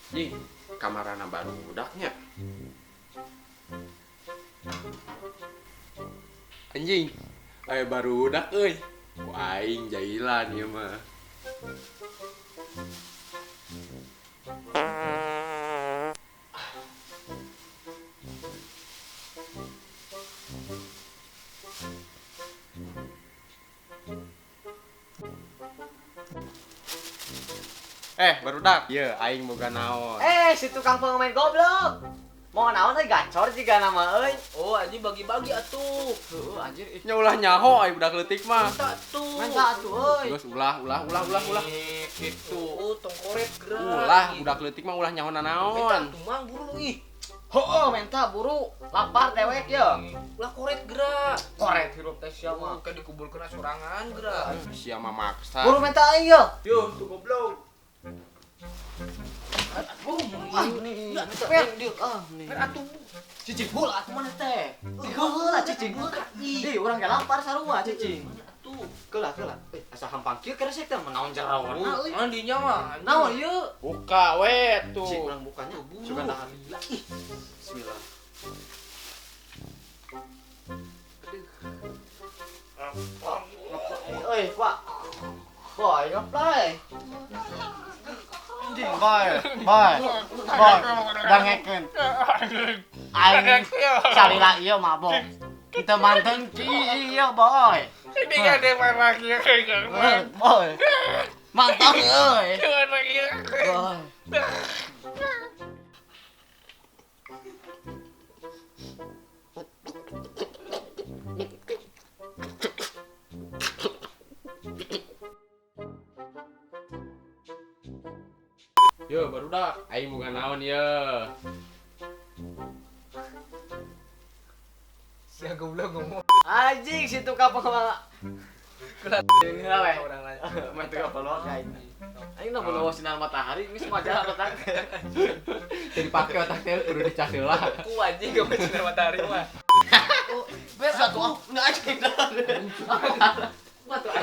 Jing, kamarana barudaknya. Anjing, aya barudak euy. Ku aing jailan ieu mah. Eh, barudak, ye aing boga naon. Eh, si tukang pengamen goblok. Mau naon euy gacor jiga nama euy. Oh, anjing bagi-bagi atuh. Heuh anjir ih. Nya ulah nyaho aing budak leutik mah. Minta atuh. Menta atuh euy. Geus ulah ulah ulah ulah ulah. Gitu. Oh, tong koret gerak. Ulah budak leutik mah ulah nyaho Minta nanaon. atuh mang buru ih. Heuh menta buru. Lapar dewek ye. Ulah koret gerak. Koret hirup teh sia mah. Mah kan dikuburkeun sorangan gerak. Sia mah maksa. Buru menta aing ye. Yo, tuh goblok. Ah, per ah nih. Per atuh. Cicing heula atuh mana teh. Heula cicing. Ih, urang ge lapar sarua cicing. Atuh. Keula keula. Eh, asa hampang kieu keresek teh menaon jerawana euy. Mana dinya mah. Naon ieu? Buka we tuh. Cik urang bukanya. Sugan dahar lila. Ih. Bismillah. Oi, Pak. Boy, ngeplay. Anjing, boy, boy, boy, dangekeun. Aing salila ieu mabok. Kita manten ieu, boy. Ini ada lagi. Boy. Mantap euy. Boy. Yo, barudak, aing boga naon ye. Sia goblok ngomong. Anjing si tukang pengamen. Heula we. Orang lain. Main tukang peluang aing. Aing nu bawa sinar matahari geus majalah otak. Jadi pake otak teh kudu dicas heula. Ku anjing gak sinar matahari mah. Oh, ber satu ah, enggak anjing. Mah tuh